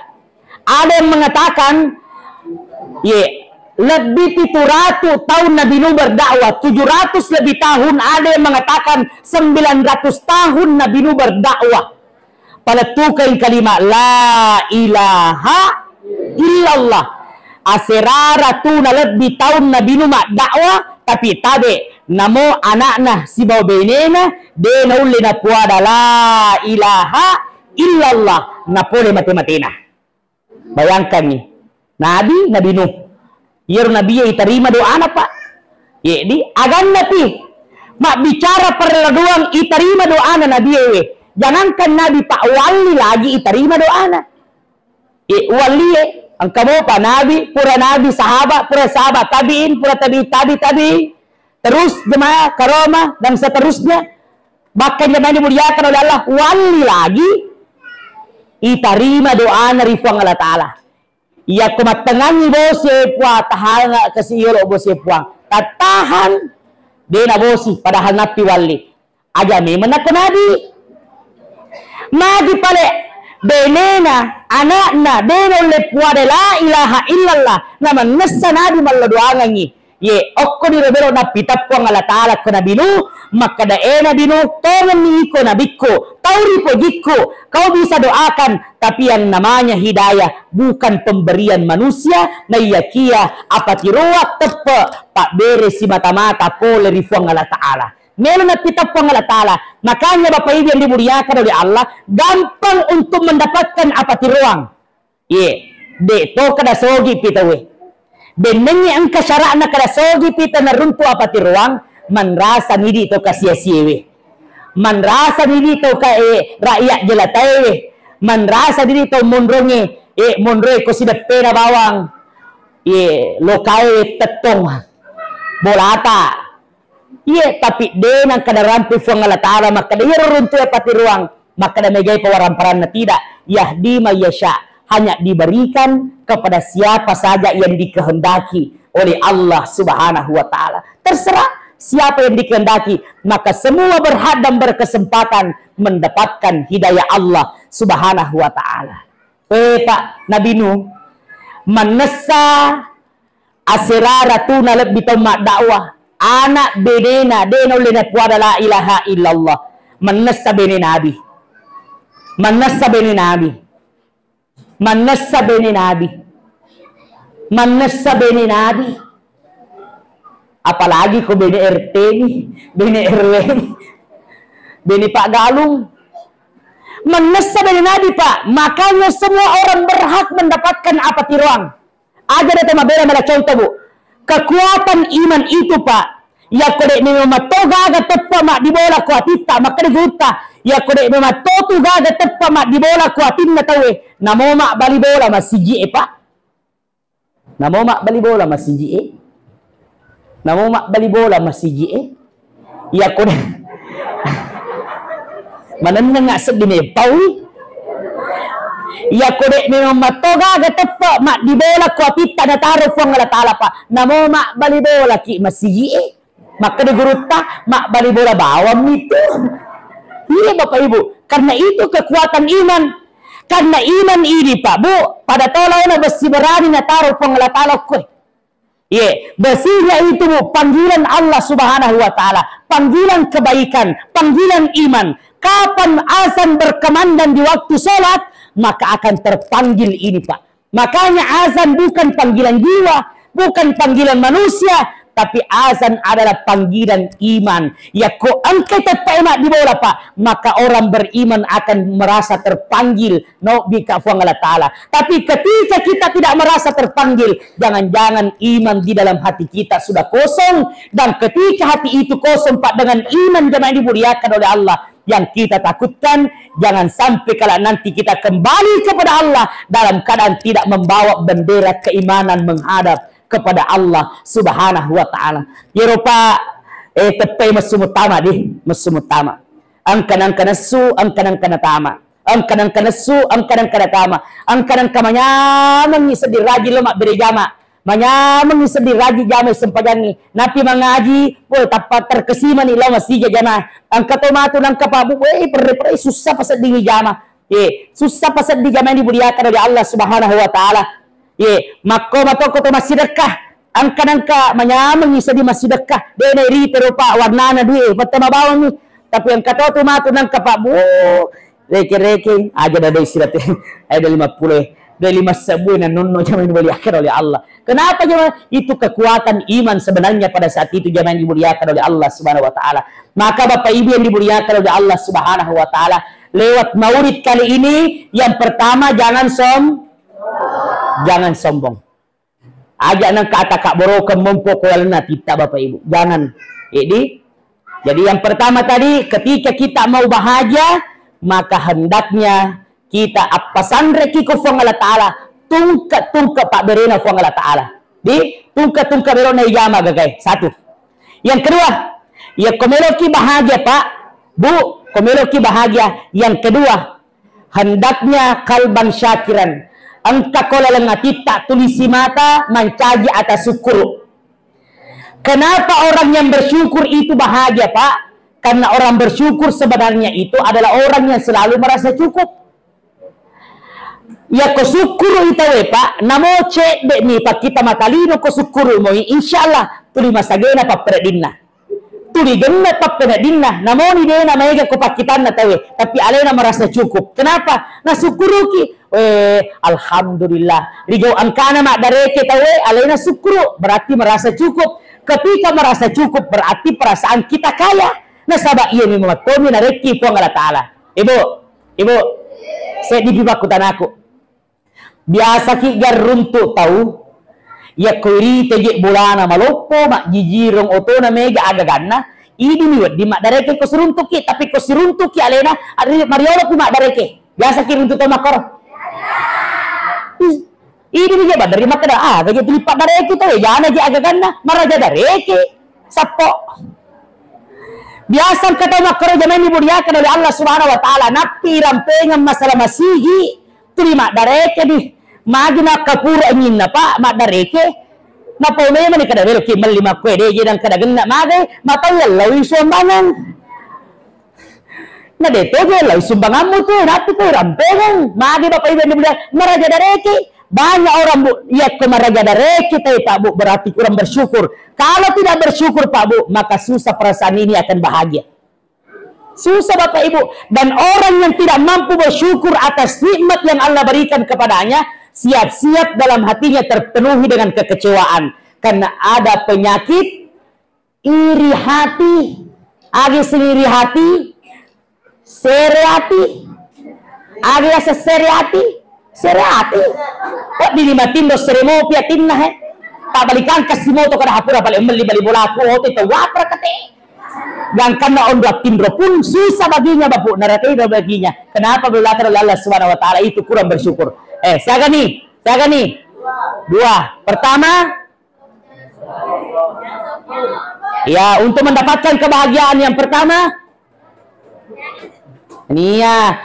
Ada yang mengatakan, ye, lebih tujuh ratus tahun Nabi Nuh berdakwah, tujuh ratus lebih tahun, ada yang mengatakan sembilan ratus tahun Nabi Nuh berdakwah. Palettukeng kalimat la ilaha illallah. Aserara tu nalebbi taung Nabi Nuh maddakwah, tapi tabe namo anakna sibawa benena de naulle napuada la ilaha illallah, napole mate-matena. Bayangkangngi, Nabi, Nabi Nuh. Iyaro Nabi e itarima doana, Pak. Ye, di aganna pi mabbicara parellau doang itarima doana Nabi e we. Jangankan Nabi, Pak, walli lagi itarima doana. Ye, walli e, engka mopa Nabi, pura Nabi, sahabat, pura sahabat, tabiin, pura tabi, tabi, tabi. Terus jemaah karomah dan seterusnya. Bahkan jemaah dimuliakan oleh Allah, walli lagi itarima doana ri Puang Allah Ta'ala. Iyako mattengngangngi bosi e Puang, tahanga kasi yolo bosi e Puang. Tattahan, de nabosi, padahal nappi walli. Aja memang nakko Nabi. Magi pale benena, anakna, de naulle puada la ilaha illallah. Namannessa Nabi mallo doangangngi. Ye, okkoniro melo nappiteppuang Allah Ta'ala ko Nabi Nuh, makkeda, "E Nabi Nuh, tongenni iko nabikku, tau ripojikku, kau bisa doakan, tapi yang namanya hidayah bukan pemberian manusia, naiyakia apatiroang teppe pabbere simata-mata pole ri Puang Allah Ta'ala." Melo nappiteppuang Allah Ta'ala. Makanya Bapak Ibu yang dimuliakan oleh Allah, gampang untuk mendapatkan apatiroang. Ye, de to kada sogi pi tauwe. Bennengngi engka syara'na kada sogi pi tau naruntu apatiroang, manrasa nidi to kasia-siawe. Manrasa nidi to ka, eh, rakyat jelataewe. Manrasa nidi to monronge, eh, monroe ko sideppena bawang. Ye, lokaewe tettong. Bolata. Iye, tapi de nangka narampe Puang Allah Ta'ala makkeda, iyaro runtu'e patiroang, makkeda megai pawaramparanna, tidak. Yahdi may yasha, hanya diberikan kepada siapa saja yang dikehendaki oleh Allah Subhanahu wa Ta'ala. Terserah siapa yang dikehendaki, maka semua berhak dan berkesempatan mendapatkan hidayah Allah Subhanahu wa Ta'ala. Eh, Pak, Nabi Nuh, manessa Asera ratuna lebbi taung maddakwah, ana' benena de' naulle napuada la ilaha illallah. Mannessa bene Nabi. Mannessa bene Nabi. Mannessa bene Nabi. Mannessa bene Nabi. Apalagi ko bene R T ni, bene R W ni, bene Pak Galung. Mannessa bene Nabi, Pak. Makanya semua orang berhak mendapatkan apa tiroang. Aja deh mabela mala contoh, Bu. Kekuatan iman itu, Pak. Yakko de' memang matto gaga teppa maddibola ko atitta, makkeda gurutta. Yakko de' memang matto tu gaga teppa maddibola ko atinna tauwe, namo mabbali bola masiji'e, Pak. Namo mabbali bola masiji'e. Namo mabbali bola masiji'e. Yakko de' manenneng seddi mepaui. Yakko de' memang matto gaga teppa maddibola ko atitta nataro Puang Allah Ta'ala, Pak. Namo mabbali bola ki masiji'e. Makkeda gurutta, mabbali bola bawang mitu. Iya, Bapak Ibu, karena itu kekuatan iman. Karena iman ini, Pak, Bu, pada tolauna besi berani nataro Puang Allah Ta'ala koe. Iya, besinya itu, Bu, panggilan Allah Subhanahu wa Ta'ala, panggilan kebaikan, panggilan iman. Kapan azan berkumandang di waktu sholat, maka akan terpanggil ini, Pak. Makanya azan bukan panggilan jiwa, bukan panggilan manusia, tapi azan adalah panggilan iman. Yakko engka teppa maddibola, Pak, maka orang beriman akan merasa terpanggil, no bika Puang Allah Ta'ala. Tapi ketika kita tidak merasa terpanggil, jangan-jangan iman di dalam hati kita sudah kosong. Dan ketika hati itu kosong, Pak, dengan iman, jamaah yang dimuliakan oleh Allah, yang kita takutkan, jangan sampai kala nanti kita kembali kepada Allah dalam keadaan tidak membawa bendera keimanan menghadap kepada Allah Subhanahu wa Ta'ala. Yero, Pak, eh, teppai messu muttama di, messu muttama. Engka nengka nessu, engka nengka natama. Engka nengka nessu, engka nengka natama. Engka nengka manyamengngi seddi rajin lo mabbere jama. Manyamengngi seddi rajin jama sempajangngi. Nappi mangaji, woi, tappa terkesimani lao masija jama. Engka to matu nengka pabbu, woi, perre-perre sussa paseddingi jama. Ye, sussa paseddi jama yang dimuliakan oleh Allah Subhanahu wa Ta'ala. Ye, makko matokko to massidekka. Engka nengka manyamengngi seddi massidekka. De' nairite rupa warnana dui, eh, mattama bawang ni. Tapi engka to tu matu nengka pabbu, reke-reke, aja dada istirahat. Ada lima puluh, ada lima sebu yang nonno jama yang dimuliakan oleh Allah. Kenapa jama? Itu kekuatan iman sebenarnya pada saat itu jama yang dimuliakan oleh Allah Subhanahu wa Ta'ala. Maka Bapak Ibu yang dimuliakan oleh Allah Subhanahu wa Ta'ala, lewat maulid kali ini, yang pertama jangan som-, jangan sombong. Aja nengka atakabborokeng mompo ko lalenna titta, Bapak Ibu. Jangan. Jadi, jadi yang pertama tadi, ketika kita mau bahagia, maka hendaknya kita appasanreki ko Puang Allah Ta'ala, tungke-tungke pabberena Puang Allah Ta'ala. Di tungke-tungke berona ijama gagai. Satu. Yang kedua, yakko meloki bahagia, Pak, Bu, ko meloki bahagia. Yang kedua, hendaknya kalban syakiran. Engka ko laleng atitta tulisi mata mancaji atas syukur. Kenapa orang yang bersyukur itu bahagia, Pak? Karena orang bersyukur sebenarnya itu adalah orang yang selalu merasa cukup. Yakko sukkuru itawe, Pak, namo cedde mi pakkita matalino ko sukkuru moi, insyaallah tuli masagena pappereddinna. Tuli genne pappeneddinna, namoni dena maega ko pakkitanna tawe, tapi alena merasa cukup. Kenapa? Nasukkuruki. Eh, alhamdulillah. Rigau engkana maddareke tawe, alena sukkuru, berarti merasa cukup. Ketika merasa cukup, berarti perasaan kita kaya. Nasaba iya mi mamattomi narekki Puang Allah Ta'ala. Ibu, Ibu, seddi pi pakkutanaku. Biasaki garruntu tau, yakko irite je bolana maloppo, majjijireng otona mega agaganna, idi mi wedding maddareke ko siruntuki, tapi ko siruntuki alena, ari-, mariolo pi maddareke. Biasaki runtu tau makkoro. Ih, idi mi je baddari makkeda, ah, gaje tuli paddareke tau, jana je agaganna, maraja dareke, sappo. Biasa engka tau makkoro jamaah dimuliakan oleh Allah Subhanahu wa Ta'ala, nappi rampengeng masalah masigi, tuli maddareke di. Magi nakkapura anyinna, Pak, maddareke. Napau memang ni kada weloki melli makkoe, de je dan kada genna magai, matau yallau sumbangan. Na de to je yallau sumbanganmu tu, nappi ko rampengeng. Magi Bapak Ibu yang dimuliakan, maraja dareke. Banyak orang, Bu, yakko maraja dareke tai, Pak, Bu, berarti kurang bersyukur. Kalau tidak bersyukur, Pak, Bu, maka susah perasaan ini akan bahagia. Susah, Bapak Ibu. Dan orang yang tidak mampu bersyukur atas nikmat yang Allah berikan kepadanya, siap-siap dalam hatinya terpenuhi dengan kekecewaan. Karena ada penyakit iri hati, agi sing iri hati, sere ati, agi asa sere ati, sere ati. Kok di lima tindo sere mopi atinna, he? Tak balikan kasih moto kada hapura balik meli bali bolaku, oto itu wapra kate. Gangkanna onro attinro pun susah baginya, Bapak, neraka itu baginya. Kenapa? Belakang oleh Allah Subhanahu wa Ta'ala itu kurang bersyukur. Eh, siaga nih? Siaga nih? Dua. Pertama, ya, untuk mendapatkan kebahagiaan yang pertama, nia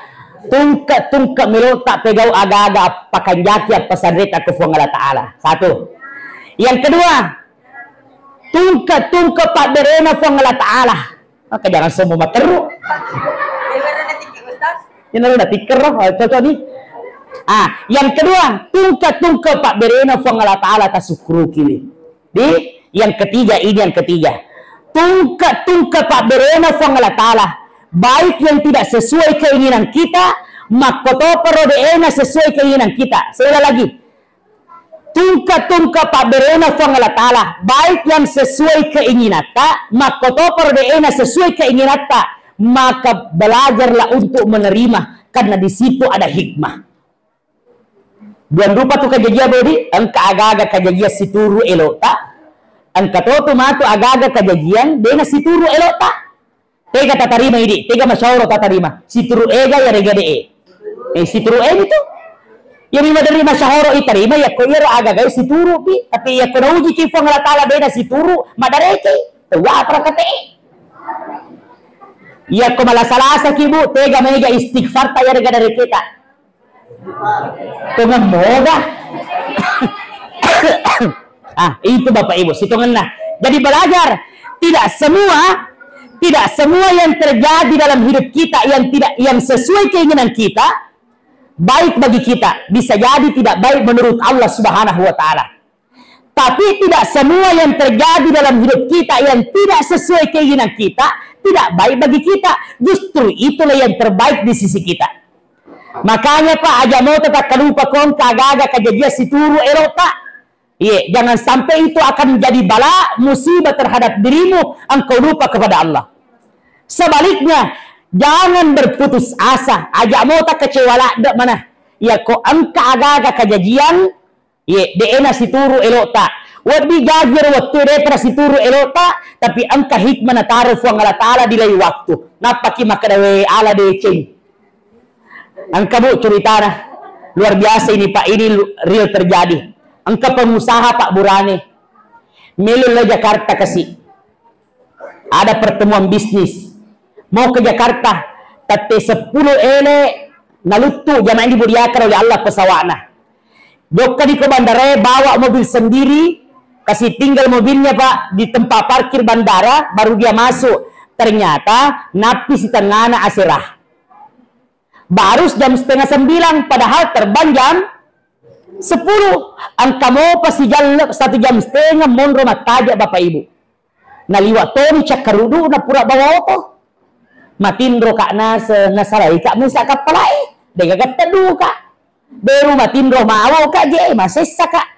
tungke-tungke melo tak pegau aga-aga pakanjaki apa sanreta ke Fuang Allah Ta'ala. Satu. Yang kedua, tungke-tungke pabberena Fuang Allah Ta'ala. Maka jangan sombong materru. Ini udah tikir, oh, cocok nih. Ah, yang kedua, tungke-tungke pabberena Fuang Allah Ta'ala tasukkuruki. Di, yang ketiga, ini yang ketiga. Tungke-tungke pabberena Fuang Allah Ta'ala, baik yang tidak sesuai keinginan kita, makkotoparo de'ena sesuai keinginan kita. Sekali lagi, tungke-tungke pabberena Fuang Allah Ta'ala, baik yang sesuai keinginanta, makkotoparo de'ena sesuai keinginanta, maka belajarlah untuk menerima, karena di situ ada hikmah. Duan rupa tu kajajiang, Bodi, engka aga-aga kajajiang situru elokta, engka totu matu aga-aga kajajiang dena situru elokta. Tega tatarima idi, tega masyahoro tatarima. Situru ega ya rega de e. Eh, situru e itu. Ya mi maderi masyahoro itarima, ya ko iyaro aga-aga situru pi. Tapi ya ko nauji ki Fuang Allah Ta'ala dena situru, madareke. Wa prakate. Ya ko malasa-lasa ki, Bu, tega mega istighfar ta ya rega dareketa. Tongeng moga. Ah, itu Bapak Ibu, sitongenna. Jadi belajar, tidak semua, tidak semua yang terjadi dalam hidup kita yang tidak, yang sesuai keinginan kita, baik bagi kita. Bisa jadi tidak baik menurut Allah Subhanahu wa Ta'ala. Tapi tidak semua yang terjadi dalam hidup kita yang tidak sesuai keinginan kita, tidak baik bagi kita. Justru itulah yang terbaik di sisi kita. Makanya, Pak, aja moto takkalupa ko engka aga-aga kajajiang situru elokta. Iye, jangan sampai itu akan menjadi bala, musibah terhadap dirimu, engkau lupa kepada Allah. Sebaliknya, jangan berputus asa, aja moto kecewa ladde mana. Ya ko engka aga-aga kajajiang, iye, de'ena situru elokta. Wedding jaji ero wettu de'pa situru elokta, tapi engka hikmah nataro Fuang Allah Ta'ala di lain waktu. Nappaki makkeda, we, ala deceng. Engka, Bu, ceritana. Luar biasa ini, Pak. Ini lu-, real terjadi. Engka pengusaha, Pak, burane. Melo lao Jakarta kasi. Ada pertemuan bisnis. Mau ke Jakarta. Tette seppulo ele naluttu jamaah dimuliakan oleh Allah pesawatna. Jokka di ke bandara, bawa mobil sendiri, kasih tinggal mobilnya, Pak, di tempat parkir bandara, baru dia masuk. Ternyata nappi sitengana asera. Baru jam setengah sembilan, padahal terbang jam sepuluh. Engka mopa sijallep satu jam setengah monro mattaja, Bapak Ibu. Naliwa toni cakkaruduna pura bawa oto. Matinro ka naseng, nasalai ka mesa kappalae. Degaga teddu ka. Beru matinro mawo ka je, masessa ka.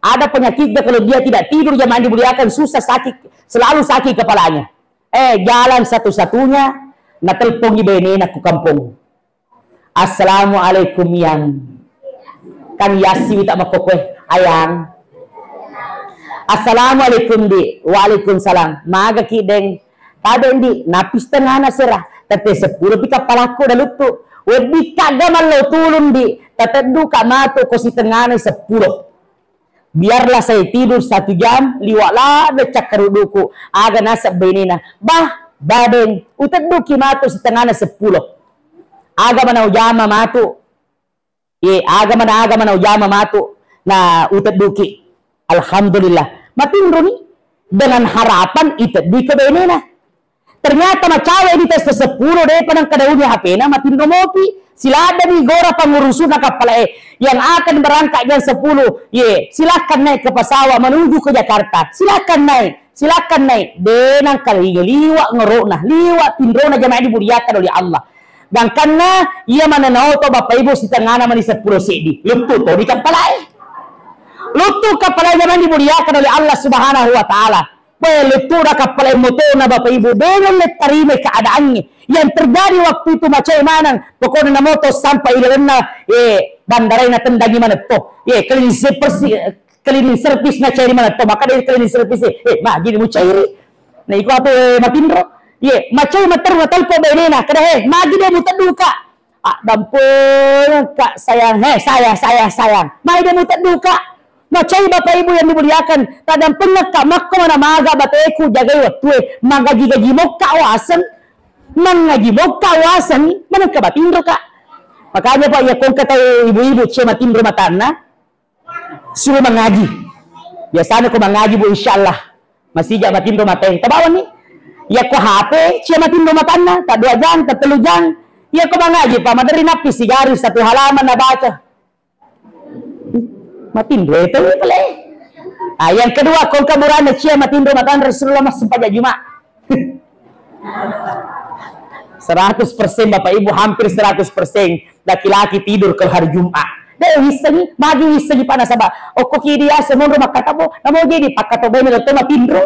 Ada penyakitnya kalau dia tidak tidur jamaah dimuliakan, susah sakit, selalu sakit kepalanya. Eh, jalan satu-satunya, natelpongi benena ku kampong. Assalamualaikum, Yang. Kan yassi wita makkokkoe, Ayang. Assalamualaikum, Di. Waalaikumsalam. Magaki, Deng? Tabe, Di, nappi setengana sera. Tette seppulo pi kappalakku naluttu. Weddikka ga mallau tulung, Di. Tateddu ka matu ko sitengana seppulo. Biarlah saya tidur satu jam, liwa ladde cakkaruduku, aga naseng benena, bah, badeng, utedduki matu setengana seppulo. Aga mana ujama matu. Ye, aga mana, aga mana ujama matu. Na utedduki. Alhamdulillah. Matinroni dengan harapan iteddui ke benena. Ternyata macawe di tes seppulo, depa nengka dauni H P-na, matinro mopi. Siladdemi gora pengurusna kappalae yang akan berangkat jam sepuluh. Ye, silakan naik ke pesawat menuju ke Jakarta. Silakan naik, silakan naik. De nangka liwa ngorona, liwa tinrona jamaah dimuliakan oleh Allah. Gangkanna iya maneng naoto Bapak Ibu sitengana mani seppulo seddi. Luttu to di kappalae. Luttu kappalae jamaah dimuliakan oleh Allah Subhanahu wa Ta'ala. Beh, lettu'na kappala motona, Bapak Ibu, de nulle tarimai keadaangnge. Yang terjadi waktu itu macai maneng. Pokokna namoto sampai ilalenna, eh, bandarai natendangi manetto. Eh, cleaning service, cleaning service na cairi manetto. Maka dari cleaning service, eh, magi mucairi. Nah, iko apa, eh, matinro? Ye, macai materru natelpo bainena. Kada, eh, magi de mutedduka. Addampengekka sayang, he, sayang, sayang, sayang. Mai de mutedduka. Macai Bapak Ibu yang dimuliakan, taddampengekka makko mana maga bateku jagai wettue, magaji-gaji mokka waseng, mangaji mokka waseng, manengka batinroka. Makanya Pak, ya kongka tau ibu-ibu cie matinro matanna, suruh mangaji. Biasanya ko mangaji, Bu, insyaallah. Masija matinro mateng. Tabawani. Yakko H P, cia matinro matanna, ta dua jang, ta tellu jang. Yakko mangaji, Pak, maderi nappi sigari satu halaman nabaca. Matinro itu pale. Ah, yang kedua, kongka buranna cia matinro matanna Rasulullah mas sempajang Jumat. Seratus persen Bapak Ibu, hampir seratus persen laki-laki tidur kalau hari Jumat. De wissengi, magi wissengi Pak nasaba okko ki diase monro makkatabo, namo jadi pakkatabo ini letto matinro.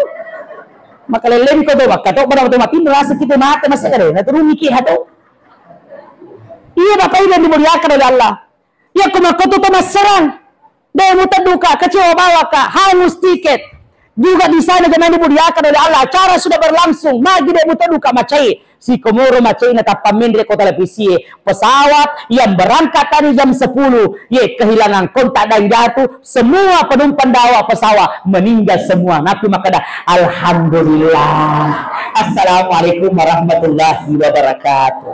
Makaleleni ko to makkatabo, pada to matinro, rasa kita mate masa kare, naturungi ki hato. Iya Bapak Ibu yang dimuliakan oleh Allah. Yakko makkotu to masserang, de mutedduka, kecewa bawaka, hangus tiket. Juga di sana jamaah dimuliakan oleh Allah, acara sudah berlangsung, magi de mutedduka macai. Sikomoro macai na tappa menre ko televisie, pesawat yang berangkat tadi jam sepuluh, ye kehilangan kontak dan jatuh, semua penumpang dawa pesawat meninggal semua. Nabi makada, alhamdulillah. Assalamualaikum warahmatullahi wabarakatuh.